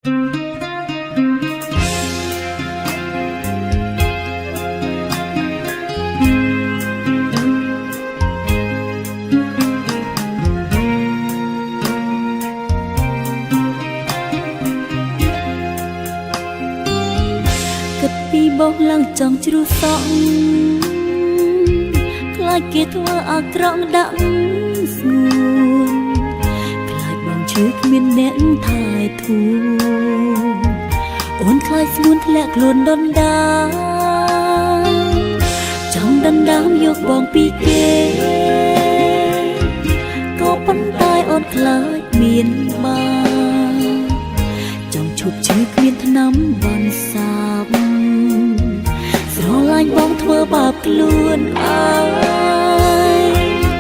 គិតពីបងឡើងចង់ជ្រុះសក់ខ្លាចគេធ្វើអាក្រក់ដាក់ស្ងួនខ្លាចបងឈឺគ្មានអ្នកថែធួនអូនខ្លាចស្ងួនធ្លាក់ខ្លួនដណ្ដើមចង់ដណ្ដើមយកបងពីគេក៏ប៉ុន្តែអូនខ្លាចមានបានចង់ឈប់ឈឺគ្មានថ្នាំបានសាបស្រឡាញ់បងធ្វើបាបខ្លួនអើយ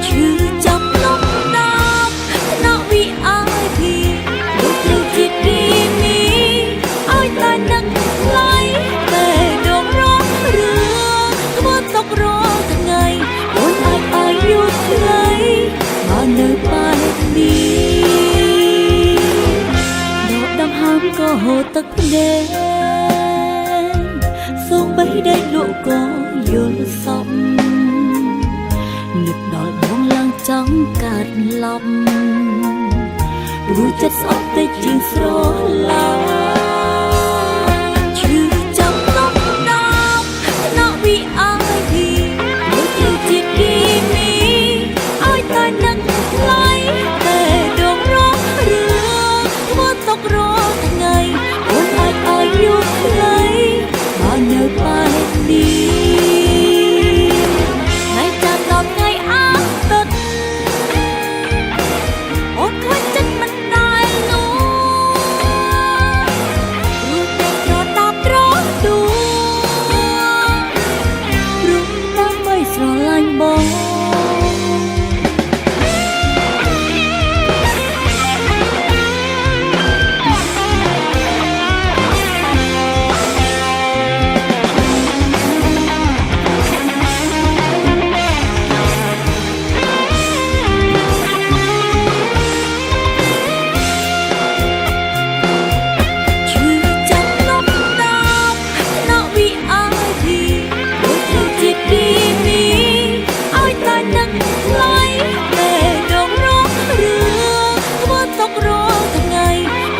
ឈឺចាប់លំដាប់ថ្នាក់ VIP លោកគ្រូជាតិគីមីឲ្យតែនឹកថ្លៃតែដងរងរឿងធ្វើຕົករងថ្ងៃអូនអាចអាយុខ្លីបើនៅបែបនេះដកដង្ហើមក៏ហូរទឹកភ្នែកសូម្បីដេកលក់ក៏យល់សពនឹកដល់បងឡើងចង់កាត់ឡប់ព្រោះចិត្តស្អប់តិចជាងស្រឡាញ់ឈឺចាប់លំដាប់ថ្នាក់ VIP លោកគ្រូជាតិគីមីឲ្យតែនឹកថ្លៃតែដងរងរឿងធ្វើຕົករងថ្ងៃអូនអាចអាយុខ្លីបើនៅបែបនេះថ្ងៃចាំដល់ថ្ងៃអាទិត្យអូនខ្លាចចិត្តមិនដែលនោះព្រោះតែត្រដាប់ត្រដួព្រោះដើម្បីស្រឡាញ់បង ឈឺចាប់លំដាប់ថ្នាក់ VIP លោកគ្រូជាតិគីមីឲ្យតែនឹកថ្លៃតែដងរងរឿងធ្វើຕົករងថ្ងៃ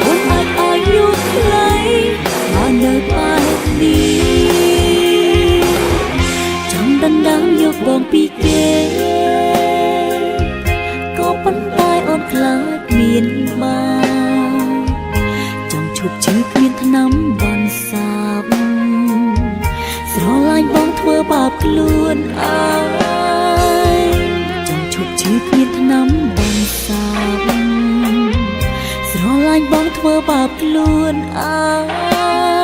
អូនអាចអាយុខ្លីបើនៅបែបនេះចង់ដណ្ដើមយកបងពីគេក៏ប៉ុន្តែអូនខ្លាចមានបានចង់ឈប់ឈឺគ្មានថ្នាំបានសាបស្រឡាញ់បងធ្វើបាបខ្លួនអើយចង់ឈប់ឈឺគ្មានថ្នាំបានសាបស្រឡាញ់បងធ្វើបាបខ្លួនអើយ។